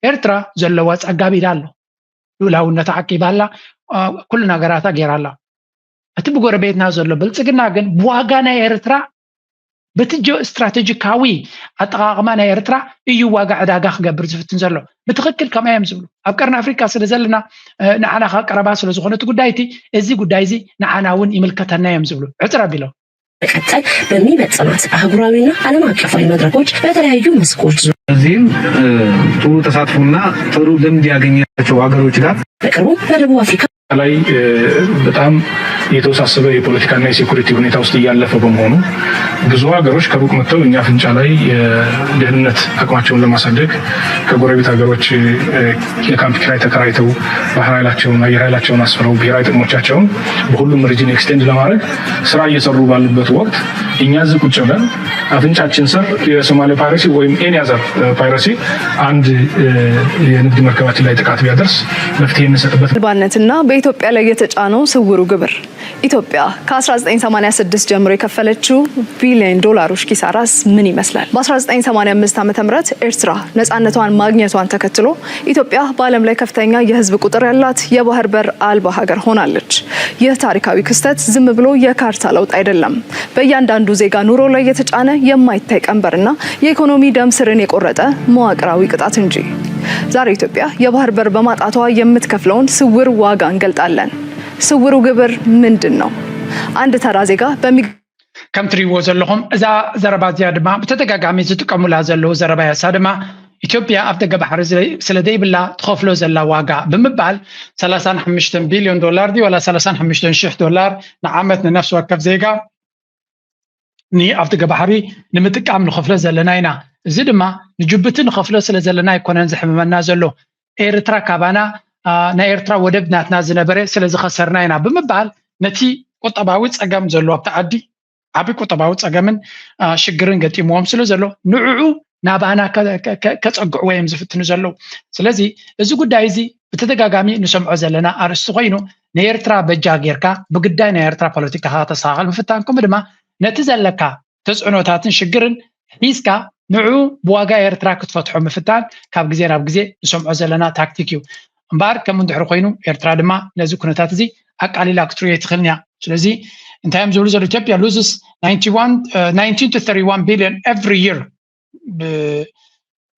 ኤርትራ ዘለዋ ጸጋ ቢላ ኣሎ። ልኡላውነታ ዓቂባ ኣላ። ኩሉ ነገራታ ገይራ ኣላ። እቲ ብጎረቤትና ዘሎ ብልጽግና ግን ብዋጋ ናይ ኤርትራ፣ በቲ ስትራቴጂካዊ ኣጠቓቕማ ናይ ኤርትራ እዩ ዋጋ ዕዳጋ ክገብር ዝፍትን ዘሎ። ብትኽክል ከምኣ እዮም ዝብሉ። ኣብ ቀርኒ ኣፍሪካ ስለ ዘለና፣ ንዓና ከዓ ቀረባ ስለ ዝኾነ እቲ ጉዳይ እቲ፣ እዚ ጉዳይ እዚ ንዓና እውን ይምልከተና እዮም ዝብሉ ዕፅር ኣቢሎም። በቀጣይ በሚመጥናት አህጉራዊና ዓለም አቀፋዊ መድረኮች በተለያዩ መስኮች ዙ እዚህም ጥሩ ተሳትፎና ጥሩ ልምድ ያገኛቸው ሀገሮች ጋር በቅርቡ በደቡብ አፍሪካ ላይ በጣም የተወሳሰበ የፖለቲካና የሴኩሪቲ ሁኔታ ውስጥ እያለፈ በመሆኑ ብዙ ሀገሮች ከሩቅ መጥተው እኛ አፍንጫ ላይ የደህንነት አቅማቸውን ለማሳደግ ከጎረቤት ሀገሮች የካምፕ ኪራይ ተከራይተው ባህር ኃይላቸውን፣ አየር ኃይላቸውን አስፍረው ብሔራዊ ጥቅሞቻቸውን በሁሉም ሪጅን ኤክስቴንድ ለማድረግ ስራ እየሰሩ ባሉበት ወቅት እኛ እዚህ ቁጭ ብለን አፍንጫችን ስር የሶማሌ ፓይረሲ ወይም any other piracy አንድ የንግድ መርከባችን ላይ ጥቃት ቢያደርስ መፍትሄ የምንሰጥበት አልባነትና በኢትዮጵያ ላይ የተጫነው ስውሩ ግብር። ኢትዮጵያ ከ አስራ ዘጠኝ ሰማንያ ስድስት ጀምሮ የከፈለችው ቢሊዮን ዶላሮች ኪሳራስ ምን ይመስላል? በ አስራ ዘጠኝ ሰማንያ አምስት ዓመተ ምህረት ኤርትራ ነፃነቷን ማግኘቷን ተከትሎ ኢትዮጵያ በዓለም ላይ ከፍተኛ የህዝብ ቁጥር ያላት የባህር በር አልባ ሀገር ሆናለች። ይህ ታሪካዊ ክስተት ዝም ብሎ የካርታ ለውጥ አይደለም፣ በእያንዳንዱ ዜጋ ኑሮ ላይ የተጫነ የማይታይ ቀንበርና የኢኮኖሚ ደም ስርን የቆረጠ መዋቅራዊ ቅጣት እንጂ። ዛሬ ኢትዮጵያ የባህር በር በማጣቷ የምትከፍለውን ስውር ዋጋ እንገልጣለን። ስውሩ ግብር ምንድን ነው? አንድ ተራ ዜጋ በሚ ከም ትሪእዎ ዘለኹም እዛ ዘረባ እዚኣ ድማ ብተደጋጋሚ ዝጥቀሙላ ዘለዉ ዘረባ እያ። እሳ ድማ ኢትዮጵያ ኣብ ደገ ባሕሪ ስለ ዘይብላ ትኸፍሎ ዘላ ዋጋ ብምባል ሰላሳን ሓሙሽተን ቢልዮን ዶላር ድዩ ዋላ ሰላሳን ሓሙሽተን ሽሕ ዶላር ንዓመት ንነፍሲ ወከፍ ዜጋ ን ኣብ ደገ ባሕሪ ንምጥቃም ንኸፍሎ ዘለና ኢና። እዚ ድማ ንጅቡቲ ንኸፍሎ ስለ ዘለና ኣይኮነን ዘሕምመና ዘሎ፣ ኤርትራ ካባና ናይ ኤርትራ ወደብ ናትና ዝነበረ ስለ ዝኸሰርና ኢና ብምባል ነቲ ቁጠባዊ ጸገም ዘሎ ኣብቲ ዓዲ ዓቢ ቁጠባዊ ጸገምን ሽግርን ገጢምዎም ስለ ዘሎ ንዕዑ ናባና ከጸግዕዎ እዮም ዝፍትኑ ዘለዉ። ስለዚ እዚ ጉዳይ እዚ ብተደጋጋሚ ንሰምዖ ዘለና ኣርእስቲ ኮይኑ ንኤርትራ በጃ ጌርካ ብግዳይ ናይ ኤርትራ ፖለቲካ ከተስተኻኸል ምፍታን ከምኡ ድማ ነቲ ዘለካ ተጽዕኖታትን ሽግርን ሒዝካ ንዑ ብዋጋ ኤርትራ ክትፈትሖ ምፍታን ካብ ግዜ ናብ ግዜ ንሰምዖ ዘለና ታክቲክ እዩ። እምበኣር ከምኡ እንድሕር ኮይኑ ኤርትራ ድማ ነዚ ኩነታት እዚ ኣቃሊላ ክትርእዮ ኣይትኽእልን እያ። ስለዚ እንታይ እዮም ዝብሉ ዘሎ ኢትዮጵያ loses nineteen to thirty-one billion every year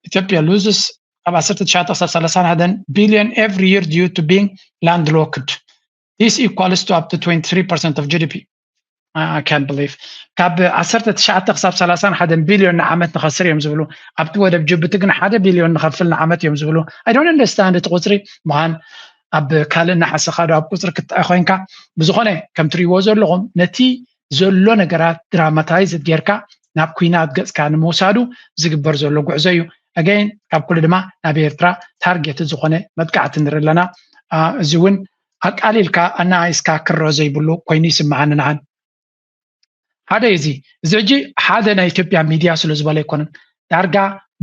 ኢትዮጵያ loses ካብ ዓሰርተ ትሽዓተ ክሳብ ሰላሳን ሓደን billion every year due to being landlocked. This equals to up to twenty-three percent of G D P. I can't believe ካብ ዓሰርተ ትሽዓተ ክሳብ ሰላሳን ሓደን ቢልዮን ንዓመት ንኸስር እዮም ዝብሉ። ኣብቲ ወደብ ጅቡቲ ግን ሓደ ቢልዮን ንኸፍል ንዓመት እዮም ዝብሉ። I don't understand እቲ ቁፅሪ ምዃን ኣብ ካልእ እናሓሰኻ ዶ ኣብ ቁፅሪ ክትጣይ ኮይንካ። ብዝኾነ ከም ትሪእዎ ዘለኹም ነቲ ዘሎ ነገራት ድራማታይዝ ጌርካ ናብ ኩናት ገፅካ ንምውሳዱ ዝግበር ዘሎ ጉዕዞ እዩ። ኣገይን ካብ ኩሉ ድማ ናብ ኤርትራ ታርጌት ዝኾነ መጥቃዕቲ ንርኢ ኣለና። እዚ እውን ኣቃሊልካ ኣናኣይስካ ክረኦ ዘይብሉ ኮይኑ ይስምዓኒ ንዓን። ሓደ እዚ እዚ ሕጂ ሓደ ናይ ኢትዮጵያ ሚድያ ስለ ዝበለ ኣይኮነን። ዳርጋ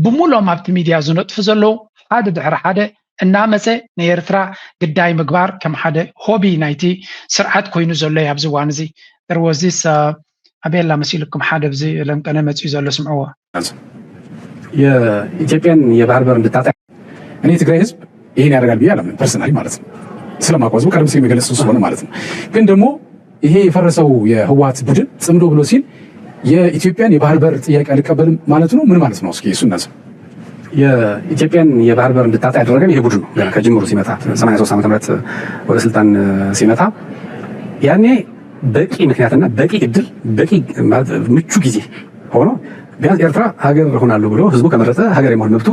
ብሙሎም ኣብቲ ሚድያ ዝነጥፉ ዘለዉ ሓደ ድሕሪ ሓደ እናመፀ ንኤርትራ ግዳይ ምግባር ከም ሓደ ሆቢ ናይቲ ስርዓት ኮይኑ ዘሎ እዩ ኣብዚ እዋን እዚ። There was this ኣቤላ መሲልኩም ሓደ ብዚ ለምቀነ መፅኡ ዘሎ ስምዕዎ። የኢትዮጵያን የባህር በር እንድታጣ እኔ የትግራይ ህዝብ ይሄን ያደርጋል ብዬ አላምንም። ፐርሰናሊ ማለት ነው ስለማውቀው ህዝቡ ቀደም ሲል የሚገለጽ ስለሆነ ማለት ነው። ግን ደግሞ ይሄ የፈረሰው የህወሓት ቡድን ጽምዶ ብሎ ሲል የኢትዮጵያን የባህር በር ጥያቄ አልቀበልም ማለቱ ነው። ምን ማለት ነው? እስኪ እሱ እናንሳ። የኢትዮጵያን የባህር በር እንድታጣ ያደረገን ይሄ ቡድን ነው። ገና ከጅምሩ ሲመጣ ሰማንያ ሶስት ዓመተ ምህረት ወደ ስልጣን ሲመጣ ያኔ በቂ ምክንያትና በቂ እድል በቂ ምቹ ጊዜ ሆኖ ቢያንስ ኤርትራ ሀገር እሆናለሁ ብሎ ህዝቡ ከመረጠ ሀገር የመሆን መብቱ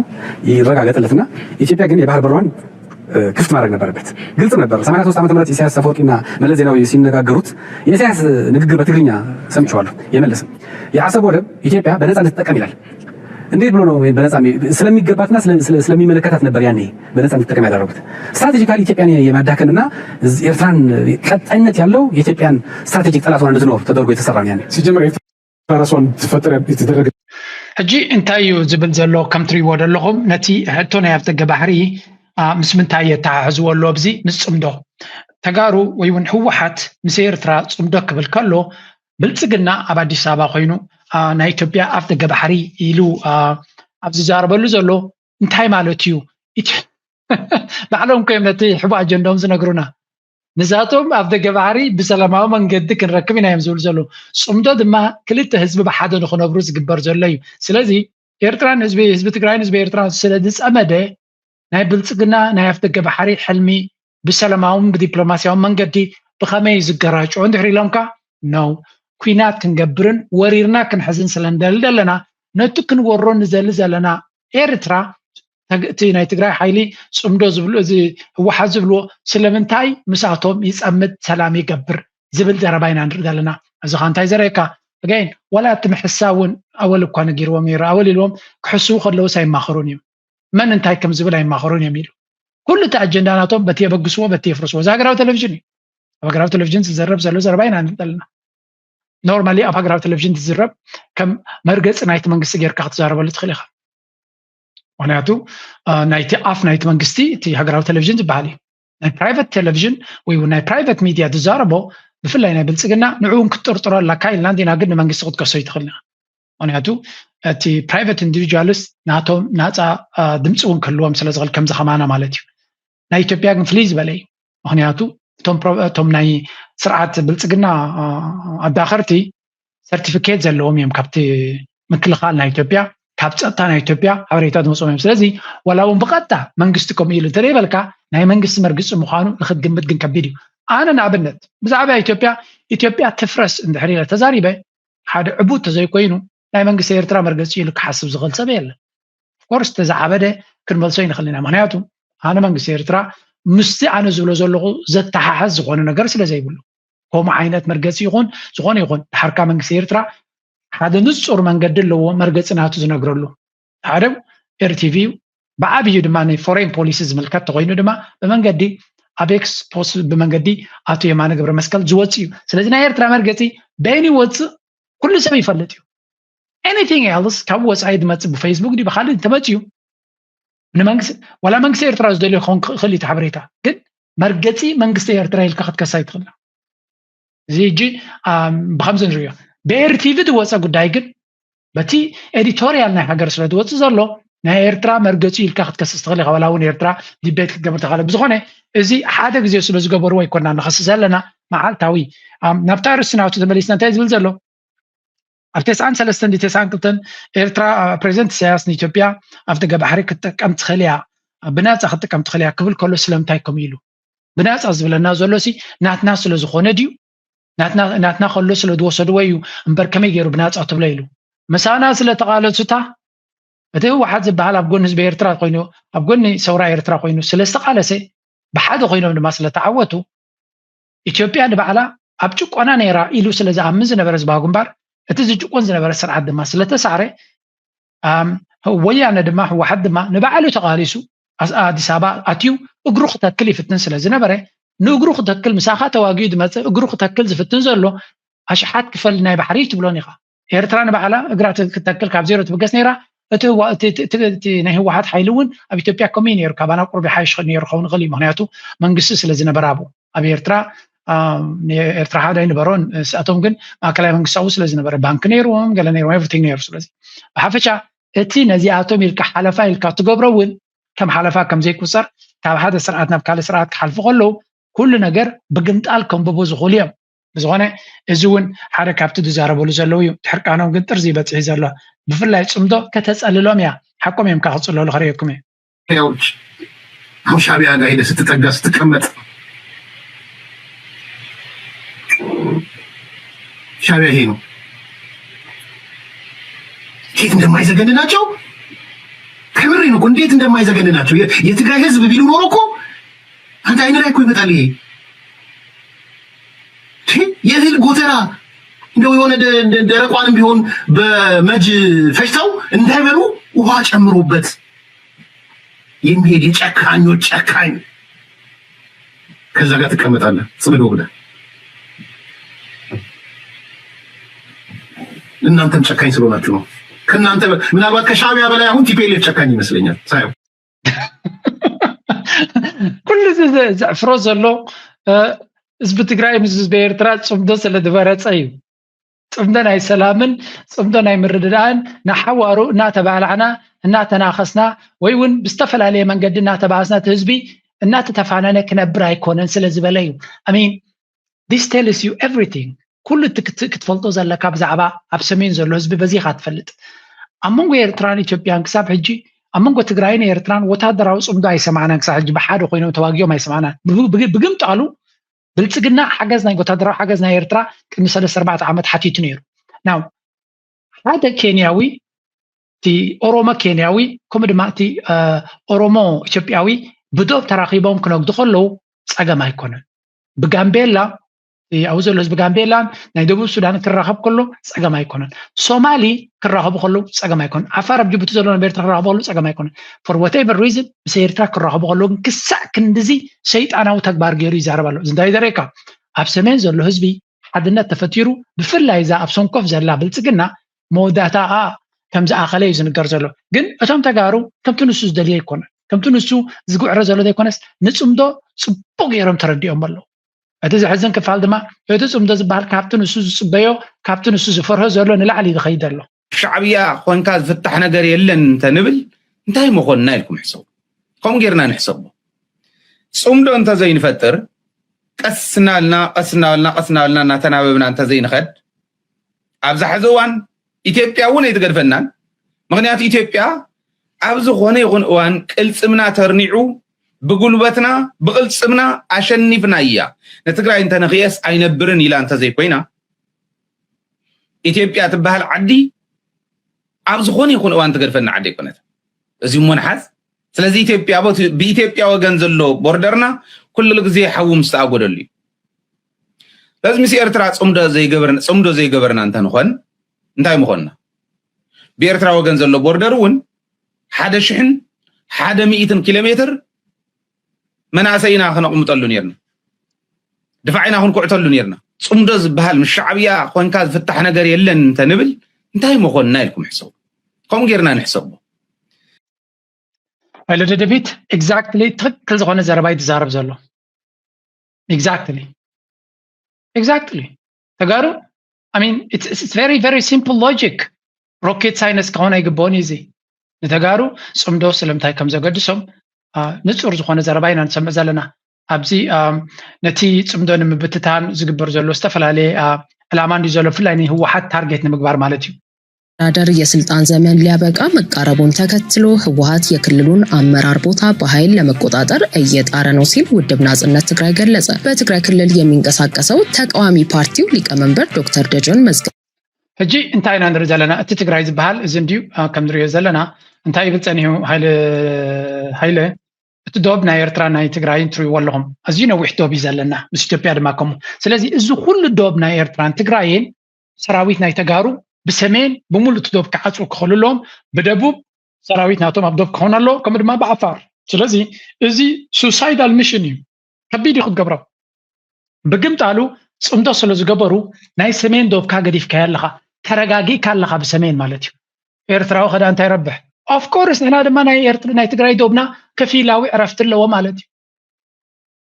ይረጋገጥለትና ኢትዮጵያ ግን የባህር በሯን ክፍት ማድረግ ነበረበት። ግልጽ ነበር። ሰማንያ ሶስት ዓመተ ምህረት ኢሳያስ አፈወርቂና መለስ ዜናዊ ሲነጋገሩት የኢሳያስ ንግግር በትግርኛ ሰምቼዋለሁ። የመለስም የአሰብ ወደብ ኢትዮጵያ በነጻ እንድትጠቀም ይላል። እንዴት ብሎ ነው በነጻ ስለሚገባትና ስለሚመለከታት ነበር ያኔ በነጻ እንድትጠቀም ያደረጉት። ስትራቴጂካሊ ኢትዮጵያን የማዳከምና ኤርትራን ቀጣይነት ያለው የኢትዮጵያን ስትራቴጂክ ጠላት ሆና እንድትኖር ተደርጎ የተሰራ ነው ያኔ። ሲጀመር ራሷን ትፈጥር የተደረገ ሕጂ እንታይ እዩ ዝብል ዘሎ ከም ትሪእዎ ዘለኹም ነቲ ሕቶ ናይ ኣብ ደገ ባሕሪ ምስ ምንታይ የተሓሕዝዎ ኣሎ ኣብዚ ምስ ጽምዶ ተጋሩ ወይ እውን ህወሓት ምስ ኤርትራ ጽምዶ ክብል ከሎ ብልጽግና ኣብ ኣዲስ ኣበባ ኮይኑ ናይ ኢትዮጵያ ኣፍ ደገ ባሕሪ ኢሉ ኣብ ዝዛረበሉ ዘሎ እንታይ ማለት እዩ? ባዕሎም ኮይም ነቲ ሕቡ ኣጀንዳኦም ዝነግሩና። ንሳቶም ኣብ ደገ ባሕሪ ብሰላማዊ መንገዲ ክንረክብ ኢና እዮም ዝብሉ ዘለዉ። ጽምዶ ድማ ክልተ ህዝቢ ብሓደ ንኽነብሩ ዝግበር ዘሎ እዩ። ስለዚ ኤርትራን ህዝቢ ህዝቢ ትግራይን ህዝቢ ኤርትራን ስለ ዝጸመደ ናይ ብልጽግና ናይ ኣፍ ደገ ባሕሪ ሕልሚ ብሰላማውን ብዲፕሎማሲያውን መንገዲ ብኸመይ እዩ ዝገራጭዎ እንድሕር ኢሎምካ፣ ነው ኩናት ክንገብርን ወሪርና ክንሕዝን ስለ ንደሊ ዘለና ነቲ ክንወሮ ንዘሊ ዘለና ኤርትራ እቲ ናይ ትግራይ ሓይሊ ጽምዶ ዝብሉ እዚ ህወሓት ዝብልዎ ስለምንታይ ምስኣቶም ይጸምድ ሰላም ይገብር ዝብል ዘረባ ኢና ንርኢ ዘለና። እዚ ኻ እንታይ ዘርእየካ? ገይን ዋላ እቲ ምሕሳብ እውን ኣወል እኳ ነጊርዎም ነይሩ። ኣወል ኢልዎም ክሕስቡ ከለውስ ኣይማኸሩን እዮም። መን እንታይ ከም ዝብል ኣይማኸሩን እዮም ኢሉ። ኩሉ እቲ ኣጀንዳ ናቶም በቲ የበግስዎ በቲ የፍርስዎ። እዚ ሃገራዊ ቴሌቪዥን እዩ። ኣብ ሃገራዊ ቴሌቪዥን ዝዘረብ ዘሎ ዘረባ ኢና ንርኢ ዘለና። ኖርማሊ ኣብ ሃገራዊ ቴሌቪዥን ዝዝረብ ከም መርገፂ ናይቲ መንግስቲ ጌርካ ክትዛረበሉ ትኽእል ኢኻ። ምክንያቱ ናይቲ ኣፍ ናይቲ መንግስቲ እቲ ሃገራዊ ቴሌቪዥን ዝበሃል እዩ። ናይ ፕራይቨት ቴሌቪዥን ወይ ናይ ፕራይቨት ሚድያ ዝዛረቦ ብፍላይ ናይ ብልፅግና ንዕኡን ክትጥርጥሮ ኣለካ ኢልና እንዲና፣ ግን ንመንግስቲ ክትከሶ ይትኽእል ኢና። ምክንያቱ እቲ ፕራይቨት ኢንዲቪጁዋልስ ናቶም ናፃ ድምፂ እውን ክህልዎም ስለ ዝኽእል ከምዚ ከማና ማለት እዩ። ናይ ኢትዮጵያ ግን ፍልይ ዝበለ እዩ። ምክንያቱ እቶም ናይ ስርዓት ብልፅግና ኣዳኸርቲ ሰርቲፊኬት ዘለዎም እዮም ካብቲ ምክልኻል ናይ ኢትዮጵያ ካብ ፀጥታ ናይ ኢትዮጵያ ሓበሬታ ዝመፅኦም እዮም። ስለዚ ዋላ እውን ብቐጥታ መንግስቲ ከምኡ ኢሉ እንተዘይበልካ ናይ መንግስቲ መርግፂ ምዃኑ ንክትግምት ግን ከቢድ እዩ። ኣነ ንኣብነት ብዛዕባ ኢትዮጵያ ኢትዮጵያ ትፍረስ እንድሕር ኢለ ተዛሪበ ሓደ ዕቡድ ተዘይኮይኑ ናይ መንግስቲ ኤርትራ መርገፂ ኢሉ ክሓስብ ዝኽእል ሰብ የለን። ኦፍኮርስ ተዝዓበደ ክንመልሶ ይንኽእል ኢና። ምክንያቱ ኣነ መንግስቲ ኤርትራ ምስቲ ኣነ ዝብሎ ዘለኹ ዘተሓሓዝ ዝኾነ ነገር ስለ ዘይብሉ ከምኡ ዓይነት መርገፂ ይኹን ዝኾነ ይኹን ድሓርካ መንግስቲ ኤርትራ ሓደ ንፁር መንገዲ ኣለዎ መርገፂ ናቱ ዝነግረሉ። ሓደ ኤርቲቪ እዩ። ብዓብዩ ድማ ናይ ፎሬን ፖሊሲ ዝምልከት ተኮይኑ ድማ ብመንገዲ ኣቤክስ ፖስት ብመንገዲ ኣቶ የማነ ገብረ መስቀል ዝወፅ እዩ። ስለዚ ናይ ኤርትራ መርገፂ በይን ይወፅእ ኩሉ ሰብ ይፈልጥ እዩ። ኤኒቲንግ ኤልስ ካብ ወፃኢ ዝመፅእ ብፌስቡክ ድዩ ብካሊእ እንተመፅዩ ንመንግስቲ ዋላ መንግስቲ ኤርትራ ዝደልዮ ክኸውን ክኽእል እዩ እቲ ሓበሬታ። ግን መርገፂ መንግስቲ ኤርትራ ኢልካ ክትከሳ ይትኽእላ። እዚ ሕጂ ብከምዚ ንሪኦ ብኤርቲቪ ዝወፀ ጉዳይ ግን በቲ ኤዲቶሪያል ናይ ሃገር ስለ ዝወፅእ ዘሎ ናይ ኤርትራ መርገፂ ኢልካ ክትከስስ ትኽእል ኢኻ። ዋላ እውን ኤርትራ ዲቤት ክትገብር ተኻለ ብዝኾነ እዚ ሓደ ግዜ ስለ ዝገበርዎ ኣይኮና ንኸስስ ዘለና መዓልታዊ ናብታ ርስናቱ ተመሊስና እንታይ ዝብል ዘሎ ኣብ ተስዓን ሰለስተን ተስዓን ክልተን ኤርትራ ፕሬዚደንት ኢሳያስ ንኢትዮጵያ ኣብ ደገ ባሕሪ ክትጥቀም ትኽእል እያ ብናፃ ክትጥቀም ትኽእል እያ ክብል ከሎ ስለምንታይ ከምኡ ኢሉ ብናፃ ዝብለና ዘሎ ሲ ናትና ስለ ዝኾነ ድዩ ናትና ከሎ ስለ ዝወሰድዎ እዩ እምበር ከመይ ገይሩ ብናፃ ትብሎ ኢሉ ምሳና ስለ ተቓለሱታ እቲ ህወሓት ዝበሃል ኣብ ጎኒ ህዝቢ ኤርትራ ኮይኑ ኣብ ጎኒ ሰውራ ኤርትራ ኮይኑ ስለ ዝተቓለሰ ብሓደ ኮይኖም ድማ ስለ ተዓወቱ ኢትዮጵያ ንባዕላ ኣብ ጭቆና ነይራ ኢሉ ስለ ዝኣምን ዝነበረ ህዝባዊ ግንባር እቲ ዝጭቆን ዝነበረ ስርዓት ድማ ስለተሳዕረ ወያነ ድማ ህወሓት ድማ ንባዕሉ ተቓሊሱ ኣዲስ ኣበባ ኣትዩ እግሩ ክተክል ይፍትን ስለ ዝነበረ ንእግሩ ክተክል ምሳኻ ተዋጊኡ ዝመፅእ እግሩ ክተክል ዝፍትን ዘሎ ኣሽሓት ክፈል ናይ ባሕሪ ትብሎን ኢኻ። ኤርትራ ንባዕላ እግራ ክትተክል ካብ ዜሮ ትብገስ ነይራ። እቲ ናይ ህወሓት ሓይሊ እውን ኣብ ኢትዮጵያ ከምኡ ነይሩ ካባና ቁርቢ ሓይሽ ነይሩ ኸውን ይኽእል እዩ ምክንያቱ መንግስቲ ስለ ዝነበረ ኣብኡ ኣብ ኤርትራ ኤርትራ ሓደ ኣይነበሮን ስኣቶም ግን ማእከላይ መንግስታዊ ስለ ዝነበረ ባንክ ነይርዎም ገለ ነይርዎም ኤቭሪቲንግ ነይሩ ስለዚ ብሓፈሻ እቲ ነዚኣቶም ኢልካ ሓለፋ ኢልካ ትገብሮ እውን ከም ሓለፋ ከም ዘይቁፀር ካብ ሓደ ስርዓት ናብ ካልእ ስርዓት ክሓልፉ ከለዉ ኩሉ ነገር ብግምጣል ከንብቡ ዝኽእሉ እዮም ብዝኾነ እዚ እውን ሓደ ካብቲ ዝዛረበሉ ዘለዉ እዩ ሕርቃኖም ግን ጥርዚ ይበፅሒ ዘሎ ብፍላይ ፅምዶ ከተፀልሎም እያ ሓቆም እዮም ክፅለሉ ከርእየኩም እየ ዎች አሁን ሻቢያ ጋር ሄደ ስትጠጋ ስትቀመጥ ሻቢያ ይሄ ነው እንዴት እንደማይዘገንናቸው ከምሬ ነው እንዴት እንደማይዘገንናቸው የትግራይ ህዝብ ቢሉ ኖሮ እኮ አንተ አይን ላይ እኮ ይመጣል ይሄ የእህል ጎተራ እንደው የሆነ ደረቋንም ቢሆን በመጅ ፈጭተው እንዳይበሉ ውሃ ጨምሮበት የሚሄድ የጨካኞች ጨካኝ ከዛ ጋር ትቀመጣለህ ጽምዶ ብለህ እናንተም ጨካኝ ስለሆናችሁ ነው ከእናንተ ምናልባት ከሻቢያ በላይ አሁን ቲፒኤልኤፍ ጨካኝ ይመስለኛል ሳየው ኩሉ ዘዕፍሮ ዘሎ ህዝቢ ትግራይ ምስ ህዝቢ ኤርትራ ፅምዶ ስለ ዝበረፀ እዩ ፅምዶ ናይ ሰላምን ፅምዶ ናይ ምርድዳእን ንሓዋሩ እናተባላዕና እናተናኸስና ወይ እውን ብዝተፈላለየ መንገዲ እናተባእስና እቲ ህዝቢ እናተተፋነነ ክነብር ኣይኮነን ስለ ዝበለ እዩ። I mean, this tells you everything። ኩሉ ክትፈልጦ ዘለካ ብዛዕባ ኣብ ሰሜን ዘሎ ህዝቢ በዚኻ ትፈልጥ። ኣብ መንጎ ኤርትራን ኢትዮጵያን ክሳብ ሕጂ፣ ኣብ መንጎ ትግራይን ኤርትራን ወታደራዊ ፅምዶ ኣይሰማዕናን። ክሳብ ሕጂ ብሓደ ኮይኖም ተዋጊኦም ኣይሰማዕናን። ብግምጣሉ ብልፅግና ሓገዝ ናይ ወታደራዊ ሓገዝ ናይ ኤርትራ ቅድሚ ሰለስተ ኣርባዕተ ዓመት ሓቲቱ ነይሩ። ናው ሓደ ኬንያዊ፣ እቲ ኦሮሞ ኬንያዊ፣ ከምኡ ድማ እቲ ኦሮሞ ኢትዮጵያዊ ብዶብ ተራኺቦም ክነግዱ ከለዉ ፀገም ኣይኮነን። ብጋምቤላ ኣብኡ ዘሎ ህዝቢ ጋምቤላን ናይ ደቡብ ሱዳን ክራኸብ ከሎ ፀገም ኣይኮነን። ሶማሊ ክራኸቡ ከለዉ ፀገም ኣይኮነን። ዓፋር ኣብ ጅቡቲ ዘሎ ነበር ክራኸቡ ከለዉ ፀገም ኣይኮነን። For whatever reason ምስ ኤርትራ ክራኸቡ ከለዉ ግን ክሳዕ ክንድዚ ሰይጣናዊ ተግባር ገይሩ ይዛረብ ኣሎ። እዚ እንታይ ዘርእየካ? ኣብ ሰሜን ዘሎ ህዝቢ ሓድነት ተፈጢሩ፣ ብፍላይ እዛ ኣብ ሰንኮፍ ዘላ ብልፅግና መወዳእታኣ ከም ዝኣኸለ እዩ ዝንገር ዘሎ። ግን እቶም ተጋሩ ከምቲ ንሱ ዝደልዮ ኣይኮነን፣ ከምቲ ንሱ ዝጉዕረ ዘሎ ዘይኮነስ ንፅምዶ ፅቡቅ ገይሮም ተረዲኦም ኣለዉ። እቲ ዘሕዝን ክፋል ድማ እቲ ፅምዶ ዝበሃል ካብቲ ንሱ ዝፅበዮ ካብቲ ንሱ ዝፈርሆ ዘሎ ንላዕሊ ዝኸይድ ኣሎ። ሻዕብያ ኮንካ ዝፍታሕ ነገር የለን እንተንብል እንታይ መኾንና ኢልኩም ሕሰቡ። ከምኡ ጌርና ንሕሰቦ። ፅምዶ እንተዘይንፈጥር ቀስ እናበልና ቀስ እናበልና ቀስ እናበልና እናተናበብና እንተዘይንኸድ ኣብዚ ሕዚ እዋን ኢትዮጵያ እውን ኣይትገድፈናን። ምክንያቱ ኢትዮጵያ ኣብ ዝኾነ ይኹን እዋን ቅልፅምና ተርኒዑ ብጉልበትና ብቅልፅምና ኣሸኒፍና እያ። ንትግራይ እንተነኽየስ ኣይነብርን ኢላ እንተዘይኮይና ኢትዮጵያ ትበሃል ዓዲ ኣብ ዝኾነ ይኹን እዋን ትገድፈና ዓዲ ኣይኮነት። እዚ እሞ ንሓዝ። ስለዚ ኢትዮጵያ ቦት ብኢትዮጵያ ወገን ዘሎ ቦርደርና ኩሉ ግዜ ሓዊ ምስ ተኣጎደሉ እዩ። ስለዚ ምስ ኤርትራ ፅምዶ ዘይገበርና ፅምዶ ዘይገበርና እንተንኾን እንታይ ምኾንና? ብኤርትራ ወገን ዘሎ ቦርደር እውን ሓደ ሽሕን ሓደ ሚእትን ኪሎ ሜትር መናእሰይና ክነቕምጠሉ ነርና። ድፋዕ ኢና ክንኩዕተሉ ነርና። ፅምዶ ዝበሃል ምስ ሻዕብያ ኮንካ ዝፍታሕ ነገር የለን እንተንብል እንታይ መኾንና ኢልኩም ሕሰቡ። ከምኡ ጌርና ንሕሰቦ። ኣይለ ደደቢት exactly ትክክል ዝኾነ ዘረባ እዩ ትዛረብ ዘሎ። Exactly exactly ተጋሩ I mean it's very very simple logic። Rocket science ከሆነ ኣይግበኦን እዩ። እዚ ንተጋሩ ፅምዶ ስለምንታይ ከም ዘገድሶም ንፁር ዝኾነ ዘረባ ኢና ንሰምዕ ዘለና። ኣብዚ ነቲ ፅምዶ ንምብትታን ዝግበር ዘሎ ዝተፈላለየ ዕላማ እንዲ ዘሎ ብፍላይ ንህወሓት ታርጌት ንምግባር ማለት እዩ። አስተዳደር የስልጣን ዘመን ሊያበቃ መቃረቡን ተከትሎ ህወሓት የክልሉን አመራር ቦታ በኃይል ለመቆጣጠር እየጣረ ነው ሲል ውድብ ናጽነት ትግራይ ገለጸ። በትግራይ ክልል የሚንቀሳቀሰው ተቃዋሚ ፓርቲው ሊቀመንበር ዶክተር ደጀን መዝገብ ሕጂ እንታይ ኢና ንርኢ ዘለና? እቲ ትግራይ ዝበሃል እዚ እንድዩ ከም ንሪኦ ዘለና እንታይ ይብል ጸኒሑ? ሃይለ እቲ ዶብ ናይ ኤርትራ ናይ ትግራይን ትሪእዎ ኣለኹም። ኣዝዩ ነዊሕ ዶብ እዩ ዘለና ምስ ኢትዮጵያ ድማ ከምኡ። ስለዚ እዚ ኩሉ ዶብ ናይ ኤርትራን ትግራይን ሰራዊት ናይ ተጋሩ ብሰሜን ብምሉእ እቲ ዶብ ክዓፅው ክኽእሉ ኣለዎም። ብደቡብ ሰራዊት ናቶም ኣብ ዶብ ክኸውን ኣለዎ፣ ከምኡ ድማ ብዓፋር። ስለዚ እዚ suicidal mission እዩ፣ ከቢድ እዩ ክትገብሮ። ብግምጣሉ ፅምዶ ስለ ዝገበሩ ናይ ሰሜን ዶብካ ገዲፍካዮ ኣለኻ፣ ተረጋጊእካ ኣለኻ ብሰሜን ማለት እዩ። ኤርትራዊ ከዳ እንታይ ረብሕ? Of course ንሕና ድማ ናይ ኤርትራ ናይ ትግራይ ዶብና ከፊላዊ ዕረፍቲ ኣለዎ ማለት እዩ።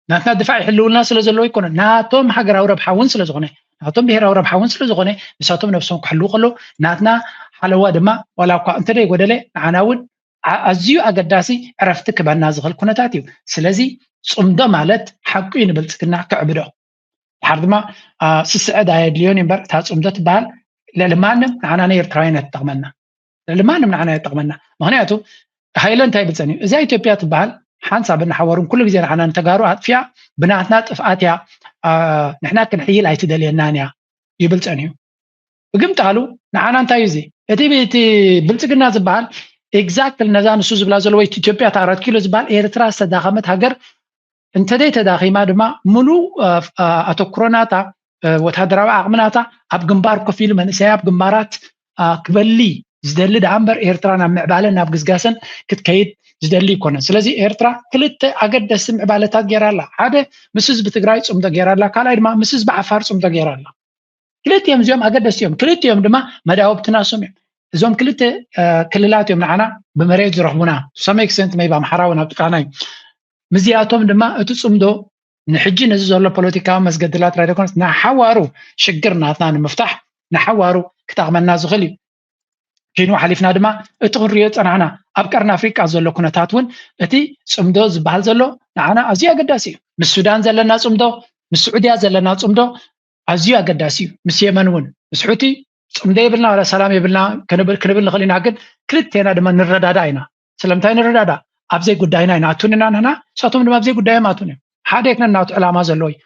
ናትና ድፋዕ ይሕልውልና ስለ ዘለዎ ይኮነ፣ ናቶም ሃገራዊ ረብሓ እውን ስለ ዝኾነ፣ ናቶም ብሄራዊ ረብሓ እውን ስለ ዝኾነ ንሳቶም ነብሶም ክሕልው ከለዉ ናትና ሓለዋ ድማ ዋላ እኳ እንተደይ ጎደለ ንዓና እውን ኣዝዩ ኣገዳሲ ዕረፍቲ ክበና ዝኽእል ኩነታት እዩ። ስለዚ ፅምዶ ማለት ሓቁ እዩ ንብልፅግና ክዕብዶ። ድሓር ድማ ስስዐ ዳ የድልዮን እዩ እምበር እታ ፅምዶ ትበሃል ልዕሊ ማንም ንዓና ንኤርትራውያን እያ ትጠቕመና። ልዕሊ ማንም ንዓና እያ ትጠቕመና። ምክንያቱ ሃይለ እንታይ ይብል ፀኒሑ? እዛ ኢትዮጵያ ትበሃል ሓንሳብ እናሓወሩን ኩሉ ግዜ ንዓና ንተጋሩ ኣጥፊያ ብናትና ጥፍኣት እያ ንሕና ክንሕይል ኣይትደልየናን እያ ይብል ፀኒሑ። ብግምጣሉ ንዓና እንታይ እዩ እዚ? እቲ እቲ ብልፅግና ዝበሃል exactly ነዛ ንሱ ዝብላ ዘለዎ ኢትዮጵያ እታ ኣራት ኪሎ ዝበሃል ኤርትራ ዝተዳኸመት ሃገር እንተደይ ተዳኺማ ድማ ምሉእ ኣተኩሮ ናታ ወታደራዊ ዓቕሚ ናታ ኣብ ግንባር ኮፍ ኢሉ መንእሰይ ኣብ ግንባራት ክበሊ ዝደሊ ደኣ እምበር ኤርትራ ናብ ምዕባለን ናብ ግስጋሰን ክትከይድ ዝደሊ ኣይኮነን። ስለዚ ኤርትራ ክልተ ኣገደስቲ ምዕባለታት ገይራ ኣላ። ሓደ ምስ ህዝቢ ትግራይ ፅምዶ ገይራ ኣላ፣ ካልኣይ ድማ ምስ ህዝቢ ዓፋር ፅምዶ ገይራ ኣላ። ክልቲኦም እዚኦም ኣገደስቲ እዮም። ክልቲኦም ድማ መዳውብትና እሶም እዮም። እዞም ክልተ ክልላት እዮም ንዓና ብመሬት ዝረኽቡና። To some extent maybe ኣምሓራ እውን ኣብ ጥቃና እዩ። ምስዚኣቶም ድማ እቲ ፅምዶ ንሕጂ ነዚ ዘሎ ፖለቲካዊ መስገድላት ራይ ደኮነስ ንሓዋሩ ሽግር ናትና ንምፍታሕ ንሓዋሩ ክጠቕመና ዝኽእል እዩ። ኪኑ ሓሊፍና ድማ እቲ ክንሪኦ ዝፀናሕና ኣብ ቀርኒ ኣፍሪቃ ዘሎ ኩነታት እውን እቲ ፅምዶ ዝበሃል ዘሎ ንዓና ኣዝዩ ኣገዳሲ እዩ። ምስ ሱዳን ዘለና ፅምዶ፣ ምስ ስዑድያ ዘለና ፅምዶ ኣዝዩ ኣገዳሲ እዩ። ምስ የመን እውን ምስ ሑቲ ፅምዶ የብልና ዋላ ሰላም የብልና ክንብል ክንብል ንኽእል ኢና፣ ግን ክልቴና ድማ ንረዳዳእ ኢና። ስለምንታይ ንረዳዳእ? ኣብ ዘይጉዳይና ኢና ኣቱንና ንሕና፣ ንሳቶም ድማ ኣብ ዘይጉዳዮም ኣቱን እዮም። ሓደ ኣይኮነን ናቱ ዕላማ ዘለዎ እዩ።